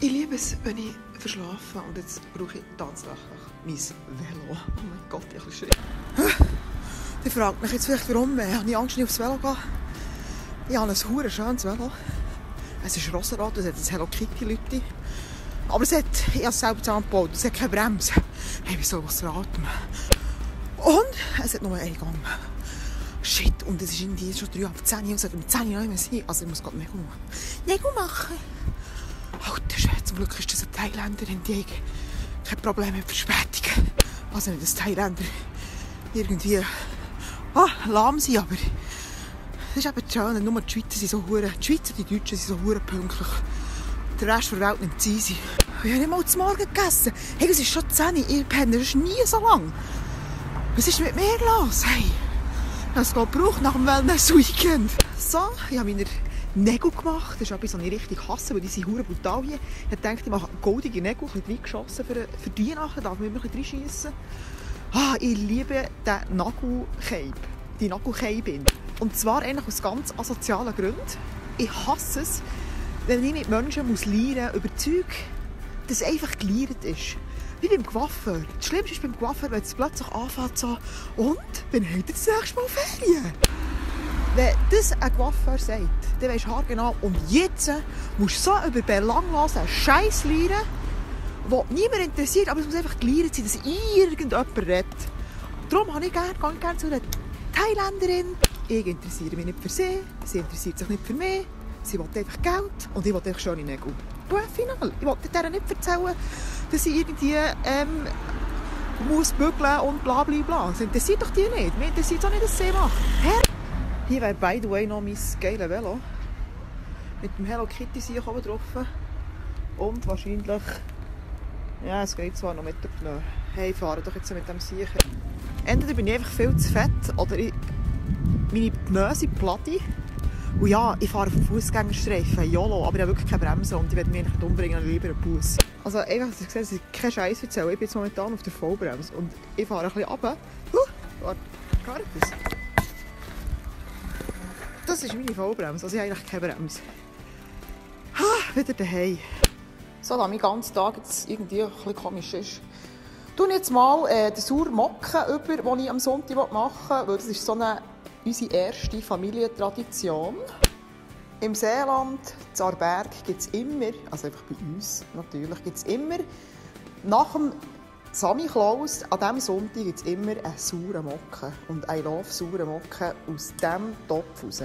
Ich liebe es, wenn ich verschlafe und jetzt brauche ich tatsächlich mein Velo. Oh mein Gott, ich habe ein bisschen Ihr fragt mich jetzt vielleicht, warum habe ich Angst, nicht aufs Velo gehen. Ich habe ein verdammt schönes Velo. Es ist rosenrot, es hat ein Hello Kitty-Leute. Aber ich habe es selber zusammengebaut, es hat keine Bremse. Hey, wieso was raten? Und es hat nur einen Gang. Shit, und es ist irgendwie schon 9:30 und es sollte um 10 Uhr nicht mehr sein. Also ich muss gerade Nägel machen. Alter Schwede, zum Glück ist das eine Thailänderin, die hat kein Problem mit Verspätungen. Also nicht, dass Thailänder irgendwie lahm sind, aber das ist eben schön, nur die Schweizer sind so hure, die Schweizer, die Deutschen sind so hure pünktlich. Der Rest der Welt nimmt es easy. Ich habe nicht mal zum Morgen gegessen. Hey, es ist schon 10 Uhr, ich penne, das ist nie so lang. Was ist mit mir los? Hey, ich habe es gebraucht nach dem Wellness-Weekend. So, ich habe meine Nägel gemacht. Das ist etwas, was ich richtig hasse, weil die sind hure brutal hier. Ich dachte, ich mache goldige Nägel, ein bisschen reingeschossen für die Weihnachten, darf man immer ein bisschen reinschiessen. Ich liebe den Nagelkeib, die Nagelkeibin. Und zwar eigentlich aus ganz asozialen Gründen. Ich hasse es, wenn ich mit Menschen lernen muss, über Zeug, das einfach gelernt ist. Wie beim Coiffeur. Das Schlimmste ist beim Coiffeur, wenn es plötzlich anfängt so, und, wann habt ihr das nächste Mal Ferien? Wenn das ein Coiffeur sagt, dann weisst du haargenau, und jetzt musst du so über belanglosen Scheiß lernen, der niemand interessiert, aber es muss einfach gelernt sein, dass irgendjemand redet. Darum gehe ich gerne zu einer Thailänderin. Ich interessiere mich nicht für sie, sie interessiert sich nicht für mich. Sie will einfach Geld und ich will einfach schöne Nägel. Point final. Ich will dir nicht erzählen, dass sie irgendwie muss bügeln und bla bla bla. Das interessiert doch die nicht. Mir interessiert auch nicht, was sie macht. Hier wäre by the way noch mein geiles Velo. Mit dem Hello Kitty Sieg oben drauf. Und wahrscheinlich... Ja, es geht zwar noch mit der Pneu. Hey, ich fahre doch jetzt mit dem Sieg. Entweder bin ich einfach viel zu fett oder meine Pneu sind platt. Und ja, ich fahre auf dem Fußgängerstreifen, YOLO, aber ich habe wirklich keine Bremse und ich werde mich nicht umbringen und lieber einen Bus. Also einfach, dass ich sehe, dass ich keinen Scheiß erzähle. Ich bin jetzt momentan auf der Vollbremse und ich fahre ein bisschen runter. Warte, geht das? Das ist meine Vollbremse, also ich habe eigentlich keine Bremse. Wieder daheim. So, da mein ganzer Tag jetzt irgendwie ein bisschen komisch ist. Ich jetzt mal den Sauermocken über, den ich am Sonntag machen will, weil das ist so unsere erste Familientradition. Im Seeland, in Aarberg, gibt es immer, also einfach bei uns natürlich, gibt es immer, nach dem Samichlaus, an diesem Sonntag gibt es immer einen sauren Mocken. Und I love sauren Mocken aus diesem Topf raus.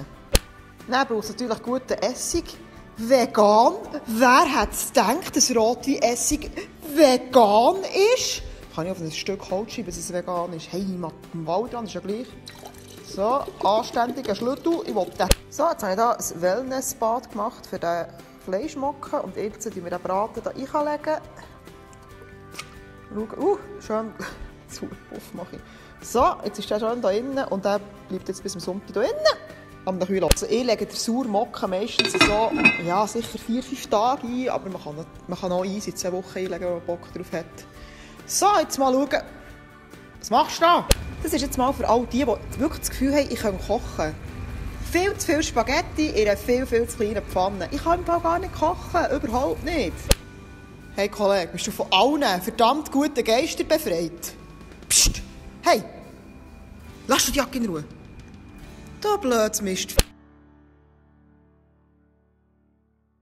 Dann braucht es natürlich guten Essig. Vegan. Wer hat es gedacht, dass Rotwein-Essig vegan ist? Kann ich auf ein Stück Holz schreiben, dass es vegan ist? Hey, im Waldrand ist ja gleich. So, anständiger Schlüssel. Ich will den. So, jetzt habe ich hier ein Wellnessbad gemacht für den Fleischmocken. Und jetzt legen wir den Braten hier reinlegen. Schön. Puff mache ich. So, jetzt ist der schön hier innen und der bleibt jetzt bis zum Sonntag hier innen. Am Kühl. Also ich lege den Sauermocken meistens so, ja, sicher 4-5 Tage ein, aber man kann auch easy 2 Wochen einlegen, wenn man Bock drauf hat. So, jetzt mal schauen. Was machst du da? Das ist jetzt mal für all die wirklich das Gefühl haben, ich kann kochen. Viel zu viel Spaghetti in einer viel zu kleinen Pfanne. Ich kann im Fall gar nicht kochen, überhaupt nicht. Hey Kollege, bist du von allen verdammt guten Geistern befreit? Psst! Hey! Lass die Jacke in Ruhe. Du blödes Mist.